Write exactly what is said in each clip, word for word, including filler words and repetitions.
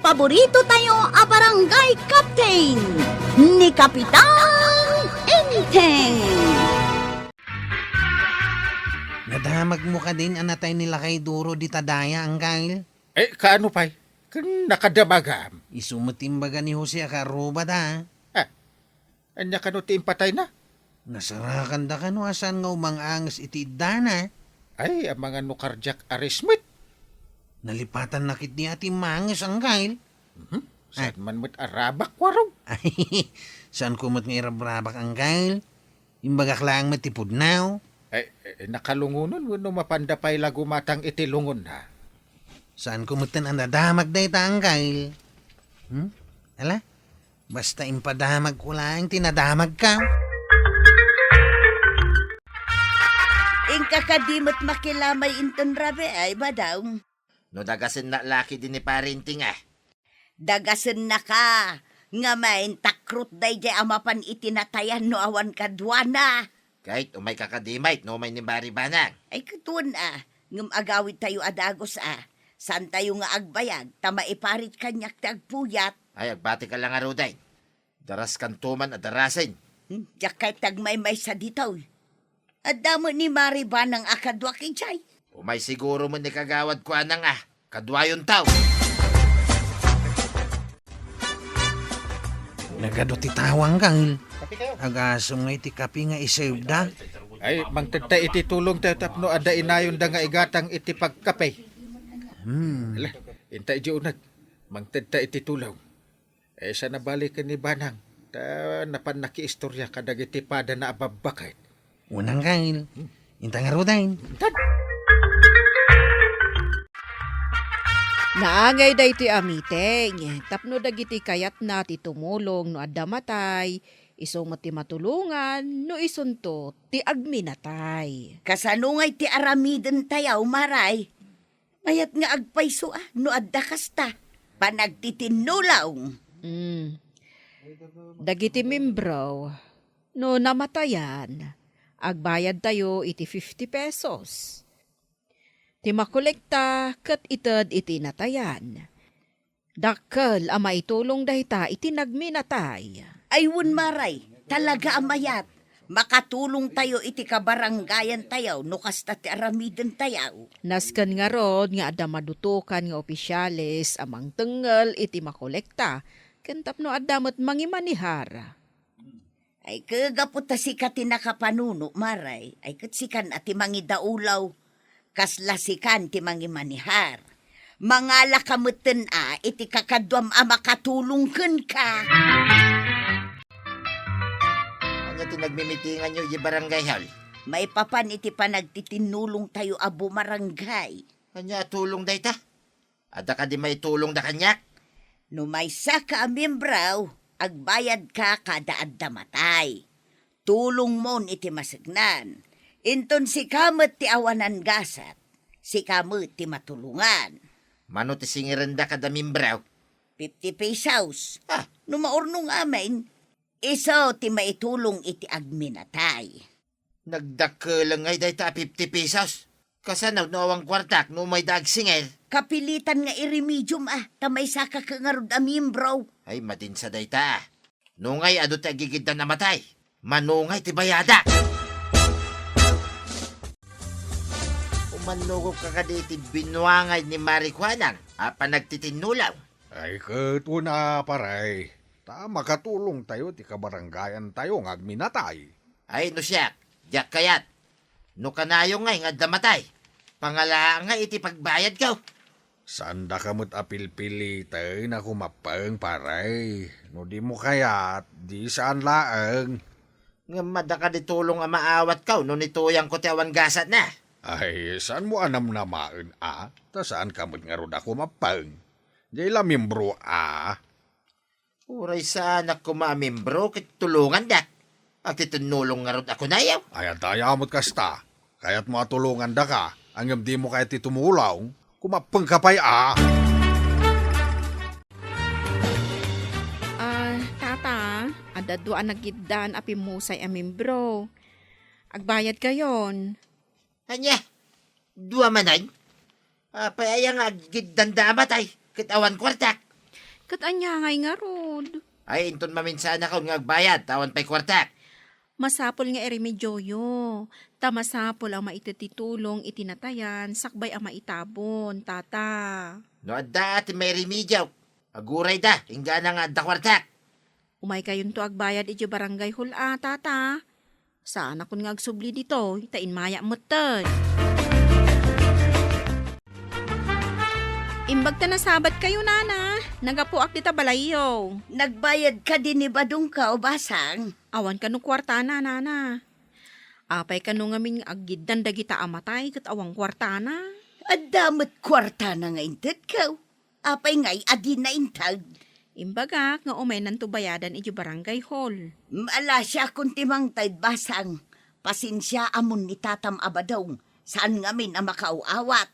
Paborito tayo a barangay captain, ni Kapitan Enteng. Nadamagmo kadin a natay ni Lakay Duro dita daya, Angkel? Eh, kaano pay? Ken nakadamagam? Isu met ti imbaga ni Jose a kaarrubada. Ah, ania kano ti impatayna? Nasarakanda kano a saan nga umang-anges iti iddana? Ay, amangan no cardiac arrest met. Nalipatanna ketdi a timmanges, Angkel. Mhm. Saan man met a rabak, Warong? Ay, saanko met nga irabrabak, Angkel. Imbagak laeng met ti pudno. Ay, eh, nakalungonon wenno mapanda pay la gumatang iti lungonna? Saanko metten a nadamag dayta, Angkel. Hmm? Ala? Basta impadamagko laeng ti nadamagko. Inka kadi met makilamay inton rabii, Badong? No dagasennak la ketdi ni Pare Enteng, ah. Dagasennaka, ngem takrot daydiay a mapan iti natayan no awan kaduana. Ket umayka kadi met no umay ni Mari Banang? Ay, ket wen a, ngem agawidtayo a dagus a. Saantayo nga agbayag, ta maiparit kaniak ti agpuyat. Ay, agbatika la ngaruden. Daraskanto man a darasen. Hmm, diak kayat ti agmaymaysa ditoy. Adda met ni Mari Banang a kaduak idiay. Umay siguro met ni Kagawad Kuanang a kaduayonto. Nagadu ti tawang, Angkel. Agasem nga iti kape nga isebda. Ay, mangtedta iti tulongtayo tapno adda inayonda nga igatang iti pagkape. Hmm. Ala, inta idi uneg. Mangtedta iti tulong. Eh, saan a bali ken ni Banang, ta napan nakiistorya kadagiti padana a babbaket. Unang kail, inta ngaruden. Naangay daytoy a meeting tapno dagiti kayatna ti tumulong no adda matay, isu met ti matulongan no isunto ti agminatay. Kasano ngay ti aramidentayo, Maray? Mayat nga agpayso a no adda kasta. Panagtitinnulong. Mm. Dagiti membro, no namatayan, agbayadtayo iti fifty pesos. Ti makolekta ket ited iti natayan. Dakkel a maitulong dayta iti nagminatay. Ay wen, Maray, talaga a mayat. Makatulongtayo iti kabarangayantayo no kasta ti aramidentayo. Nasken ngarud nga adda madutokan nga opisyales a mangtengngel iti makolekta ken tapno adda met mangimanihar. Ay, ket gapu ta sika ti nakapanuno, Maray, ay ket sikan a ti mangidaulaw. Kasla sikan ti mangimanihar. Mangalaka metten a iti kakaduam a makatulong kenka. Ania ti nagmimitinganyo idiay barangay hall? Maipapan iti panagtitinnulongtayo a bumarangay. Ania a tulong dayta? Adda kadi maitulongda kaniak? No maysaka a miembro, agbayadka kada adda matay. Tulongmon iti maseknan. Inton sika met ti awanan gasat, sika met ti matulongan. Mano ti singirenda kada miembro? Fifty pesos. Ah. No maurnong amin, isu ti maitulong iti agminatay. Nagdakkel ngay dayta a fifty pesos. Kasano no awan kuartak no umayda agsingir? Kapilitan nga iremediom a, ta maysaka ket ngarud a miembro. Ay, madinsa dayta a. No ngay adu ti agigiddan a matay, mano ngay ti bayadak? Umannogok ka kadi iti binuangay ni Mari Kuanang a panagtitinnulong? Ay, ket una, pare, ta makatulongtayo ti kabarangayantayo nga agminatay. Ay, no siak, diak kayat. No kanayo ngay nga adda matay, pangalaak ngay iti pagbayadko. Saandaka met a pilpiliten a kumappeng, pare. No dimo kayat, di saan laeng. Ngem adda kadi tulong a maawatko no nituyangko ti awan gasatna? Ay, saanmo a namnamaen a, ta saanka met ngarud a kumappeng. Diay la miembro a. Uray saanak koma a miembro ket tulongandak. Agtitinnulong ngarud a kunayo. Ay, adda aya met kasta. Kayatmo a tulongandaka, ngem dimo kayat ti tumulong, kumappengka pay a. Ah, tata, adda dua a nagiddan a pimmusay a miembro. Agbayadkayon. Ania? Dua manen? Apay aya nga agiddanda a matay ket awan kuartak? Ket ania ngay ngarud? Ay, inton maminsaanakon nga agbayad, ta awan pay kuartak. Masapul nga iremedioyo, ta masapul a maited ti tulong iti natayan sakbay a maitabon, tata. No adda ti mairemedio, agurayda, inggana nga adda kuartak. Umaykayonto agbayad idiay barangay hall a, tata. Saanakon nga agsubli ditoy, ta immayak metten. Imbag ta nasabatkayo, nana, naggapuak dita balayyo. Nagbayad kadi ni Badong, basang? Awan kano kuartana, nana. Apay kano ngamin nga aggiddan dagita a matay ket awan kuartana? Adda met kuartana nga intedko. Apay ngay a dina inted? Imbagak nga umaynanto bayadan idiay barangay hall. Ala, siakon ti mangted, basang. Pasensia amon ni tatam a Badong. Saan ngamin a makaaw-awat.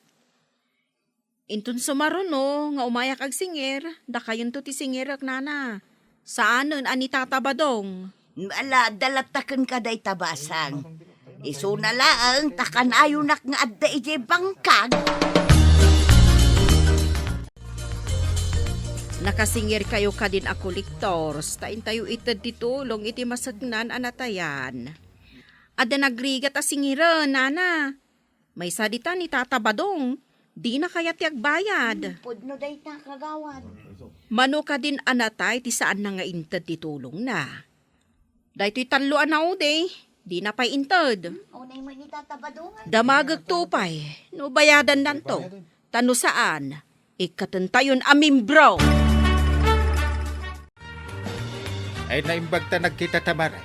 Inton sumaruno nga umayak agsingir, dakayonto ti singirek, nana. Saanen a ni tata Badong. Ala, adda latta kenka dayta, basang. Isuna laeng ta kanayonak nga adda idiay bangkag. Nakasingirkayo kadin a kolektors, ta intayo ited ti tulong iti maseknan a natayan. Adda nagrigat a singiren, nana. Maysa dita ni tata Badong, dina kayat ti agbayad. Hmm, pudno dayta, kagawad. Mano kadin a natay ti saanna nga inted ti tulongna? Daytoy tallo a naudi, dina pay inted. Hmm, unay met ni tata Badong. Damagekto pay no bayadannanto, ta no saan, ikkatentayon a membro. Ay, naimbag ta nagkita ta, mare.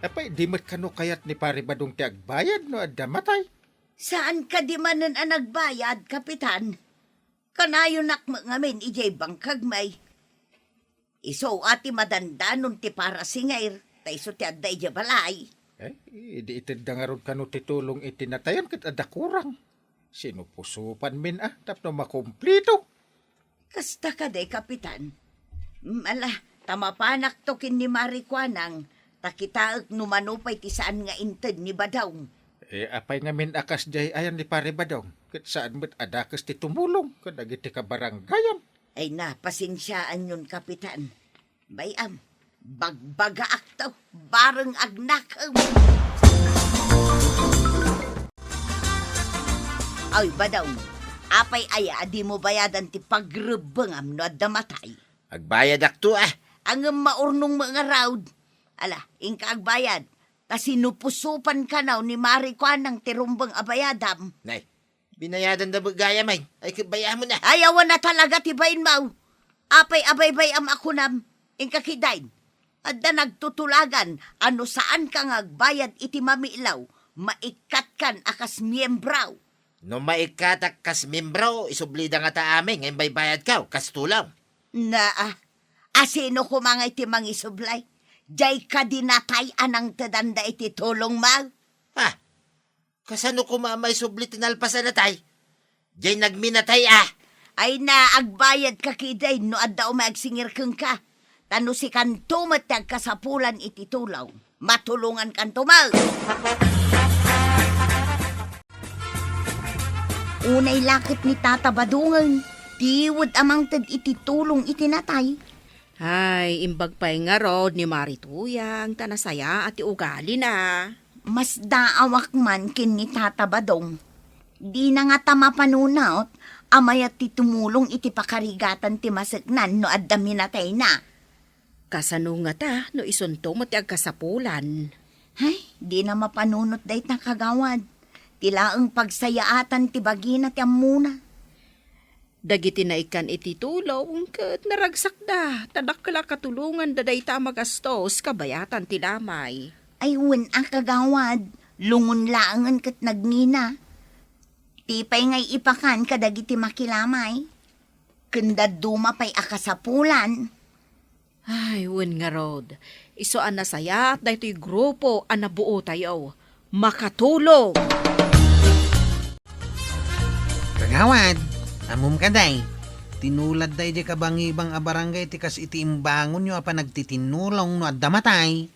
Apay, di met kano kayat ni Pare Badong ti agbayad no adda matay? Saan kadi manen a nagbayad, Kapitan? Kanayonak met ngamin idiay bangkag, may. Isu a ti madandanon ti parasingir, ta isu ti adda idiay balay. Eh, idi itedda ngarud kano ti tulong iti natayan ket adda kurang. Sinupusopan min a tapno makumplito. Kasta kadi, Kapitan? Mm, ala, ta mapanakto ken ni Mari Kuanang, ta kitaek no mano pay ti saan nga inted ni Badong. Eh, apay ngamin a kasdiay ayan ni Pare Badong? Ket saan met a dakes ti tumulong kadagiti kabarangayan. Ay na, pasensiaanyon, Kapitan. Bay-am, bagbagaakto, bareng agnakem. Ay, Badong, apay aya a dimo bayadan ti pagrebbengam no adda matay? Agbayadakto, a. Ngem maurnong met ngarud. Ala, inka agbayad, ta sinupusopan kano ni Mari Kuanang ti rumbeng a bayadam. Nay, binayadanda met gayam, ay. Ay, ket bay-amon a. Ay, awan a talaga ti bainmo. Apay a baybay-am a kunam? Inka ketdin. Adda nagtutulagan a no saanka nga agbayad iti mamilaw, maikkatkan a kas miembro. No maikkatak kas miembro, isublida ngata amin nga imbaybayadkaw kas tulong. Naa, a sino koma ngay ti mangisubli? Diay kadi natay a nangtedanda iti tulongmo? Ha? Kasano koma a maisubli ti nalpas a natay? Diay nagminatay a. Ay na, agbayadka ketdin no adda umay agsingir kenka. Ta no sikanto met ti agkasapulan iti tulong, matulongankanto met. Unay la ket ni Tata Badongen, tiwed a mangted iti tulong iti natay. Ay, imbag pay ngarud ni Mari Tuyang, ta nasayaat ti ugalina. Masdaawak man ken ni Tata Badong. Dina ngata mapanunot a mayat ti tumulong iti pakarigatan ti maseknan no adda minatayna. Kasano ngata no isunto met ti agkasapulan? Ay, dina mapanunot dayta, kagawad. Ti laeng pagsayaatan ti bagina ti ammona. Dagiti naikkan iti tulong ket naragsakda, ta dakkel a katulonganda dayta a magastos kabayatan ti damay. Ay, wen a, kagawad, lungon laengen ket nagngina. Ti pay nga ipakan kadagiti makilamay, ken dadduma pay a kasapulan. Ay, wen ngarud, isu a nasayaat daytoy grupo a nabuotayo. Makatulong! Kagawad, ammom kadi, tinuladda idiay kabangibang a barangay ti kas iti imbangonyo a panagtitinnulong no adda matay.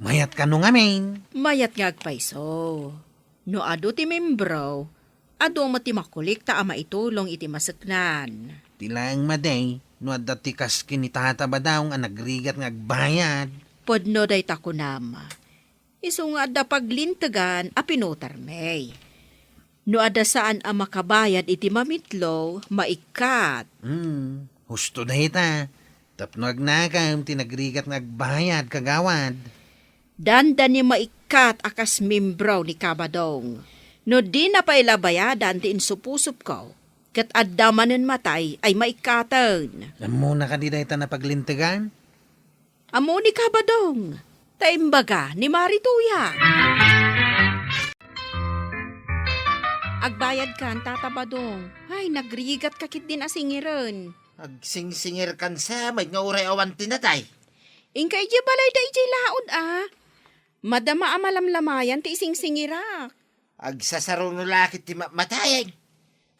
Mayat kano ngamin? Mayat nga agpayso. No adu ti membro, adu met ti makolekta a maitulong iti maseknan. Ti laeng madi, No adda ti kas ken ni Tata Badong a nagrigat nga agbayad. Pudno dayta kunam. Isu nga adda paglintegan a pinutarmi. No adda saan a makabayad iti mamitlo, maikkat. Hmm, husto dayta. Tapno agnakem ti nagrigat nga agbayad, kagawad. Dandani maikkat a kas membro ni Kabadong. No dina pay la bayadan ti insupsupko, ket adda manen matay ay maikkaten. Ammona kadi dayta napaglintegan? Ammo ni Kabadong, ta imbaga ni Mari Tuya. Agbayad kan, Tata Badong. Ay, nagrigat ka ketdin a singiren. Agsingsingir kan sa met nga uray awan ti natay. Inka idiay balayda idiay laod, a. Madama a malamlamayan ti isingsingirak. Agsasaro no la ket ti ma-, matayen.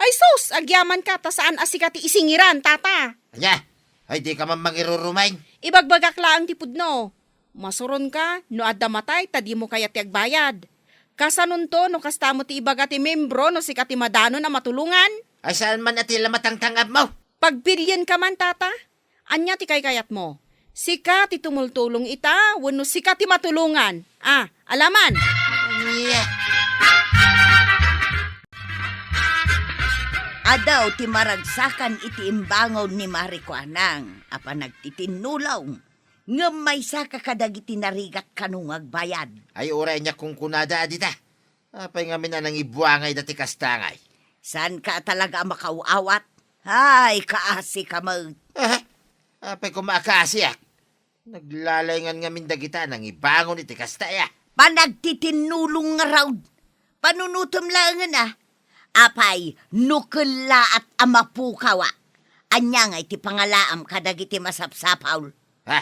Ay sus, agyamanka ta saan a sika ti isingiran, Tata. Ania? Ay, dika man mangirurumaen. Ibagbagak laeng ti pudno. Masuronka no adda matay ta dimo kayat ti agbayad. Kasanonto no kasta met ti ibaga ti membro no sika ti madanon a matulongan? Ay, saan man a ti la matangtangabmo? Pagpilienka man, Tata. Ania ti kaykayatmo? Sika ti tumultulong ita wenno sika ti matulongan? A, alaman! Ania? Adu ti maragsakan iti imbangon ni Mari Kuanang a panagtitinnulong, ngem maysaka kadagiti narigat kano nga agbayad. Ay, uray ania kunkunada a dita. Apay ngamin a nangibuangay dati kasta ngay? Saanka a talaga a makaaw-awat? Ay, kaasika met. Aha. Apay koma a kaasiak? Naglalaingan ngamin dagita a nangibangon iti kasta, a. Panagtitinnulong ngarud. Panunotem laengen, a. Apay, no kellaat a mapukaw, a. Ania ngay ti pangalaam kadagiti masapsapul? Ha?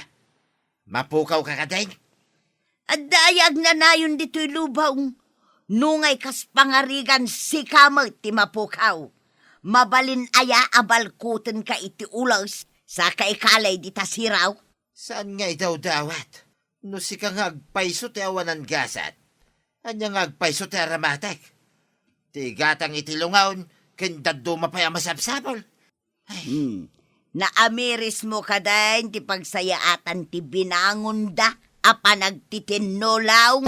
Mapukawka kadin? Adda aya agnanayon ditoy lubong? No ngay kas pangarigan, sika met ti mapukaw. Mabalin aya a balkutenka iti ules, saka ikalay dita siraw? Saan nga idawdawat? No sika nga agpayso ti awanan gasat, ania nga agpayso ti aramatek? Ti igatang iti lungaon, ken dadduma pay a masapsapul. Hmm. Naamirismo kadin ti pagsayaatan ti binangonda a panagtitinnulong?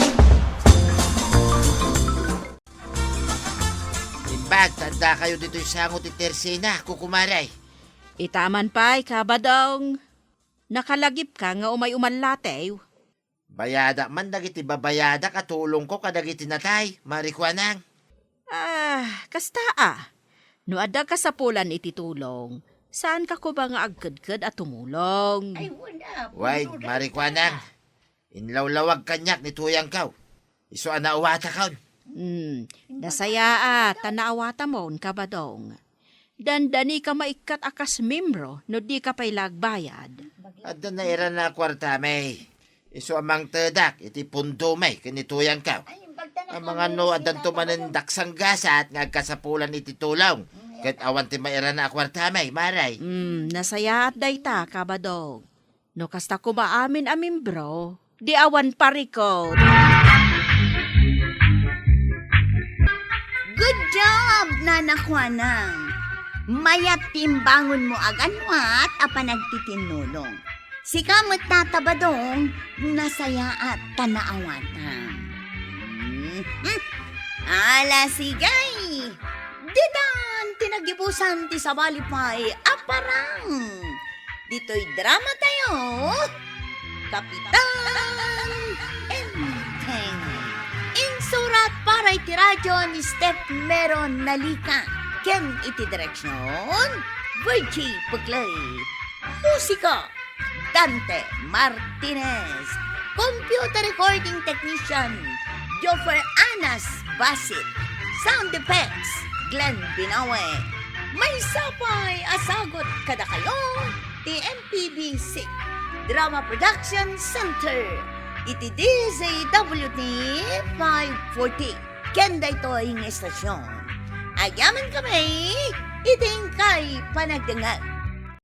Imbag, ta addakayo ditoy sango ti tersina, kukumare. Ita man pay, Kabadong. Nakalagipka nga umay umallatew. Bayadak man dagiti babayadak a tulongko kadagiti natay, Mari Kuanang. Ah, kasta a. No adda kasapulan iti tulong, saanka koma nga agkedked a tumulong? Ay, wala. Way, Mari Kuanang. Inlawlawag kaniak ni tuyangko. Isu a naawatakon. Hmm, nasayaat ta naawatamon, Kabadong. Dandanika maikkat a kas membro no dika pay la agbayad. Adda nairana a kuartami. Isu a mangtedak iti pundomi ken ni tuyangko. Amangan no addanto manen daksang gasat nga agkasapulan iti tulong, ket awan ti mairana a kuartami, Mari. Hmm, nasayaat dayta, Kabadong. No kasta koma amin a membro, di awan parikut. Good job, Nana Kuanang! Mayat ti imbangonmo a ganuat a panagtitinnulong. Sika met, Tata Badong, nasayaat ta naawatam. Hmm. Ala, sige! Ditan ti nagibusan ti sabali pay a parang. Ditoy drama tayo, Kapitan Enteng. Insurat para iti radyo ni Steph Mero Nalica ken iti direksyon, Virgie Puclay. Musika, Dante Martinez. Computer recording technician, Joffer Anas Basit. Sound effects, Glenn Binawe. Maysa pay a sagut kadakayo ti M P B C Drama Production Center iti D Z W T five forty. Ken daytoy nga istasyon, agyamankami iti inkay panagdengngeg.